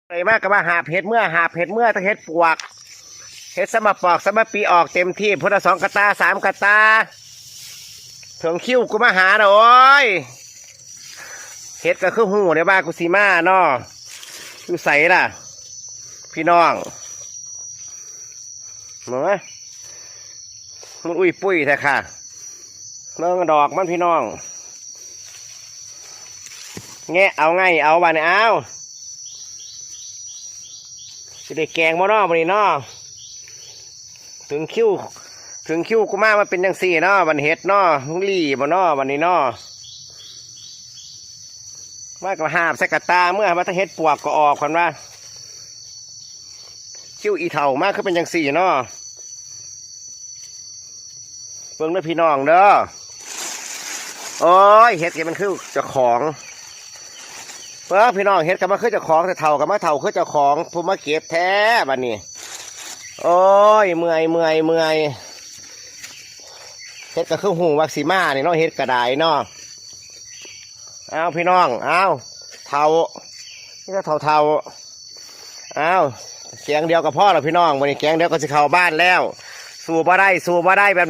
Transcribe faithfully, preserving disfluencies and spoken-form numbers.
ไปมากก็มาหาบเห็ดเมื่อ หาบเห็ดเมื่อ ทั้งเห็ดปวก เห็ดสะมาปอกสะมาปี ออกเต็มที่ พุ้นละสองกะตา สามกะตา เถิงคิวกูมาหาน่ะ โอ้ย เห็ดก็คือฮู้ได้ว่ากูสิมาเนาะ อยู่ไสล่ะ พี่น้อง เบิ่งนะ มันอุ้ยปุ้ยแท้ค่ะ เบิ่งดอกมันพี่น้อง แงะเอาไงเอาบาดนี้ เอา สิได้แกงบ่น้อบัดนี้น้อ ถึงคิว ถึงคิวกูมา มันเป็นจั่งซี้น้อ บัดเห็ดน้อ มึงหลีบ่น้อบัดนี้น้อ มาก็หาบใส่กะตาเมื่อ มาแต่เห็ดปวกก็ออก คันว่า คิวอีเฒ่ามาคือเป็นจั่งซี้น้อ เบิ่งเด้อพี่น้องเด้อ โอ้ย เห็ดก็มันคือเจ้าของ เบิ่งพี่น้อง เห็ดก็มาคือเจ้าของ แต่เฒ่าก็มาเฒ่าคือเจ้าของ ผู้มาเก็บแท้บัดนี้ โอ้ย เมื่อย เมื่อย เมื่อย เห็ดก็คือฮู้ว่าสิมานี่เนาะ เห็ดก็ได้เนาะ เอาพี่น้อง เอา เฒ่า นี่ก็เฒ่าๆ เอา แกงเดียวก็พอแล้วพี่น้อง มื้อนี้แกงเดียวก็สิเข้าบ้านแล้ว สู้บ่ได้ สู้บ่ได้ แบบ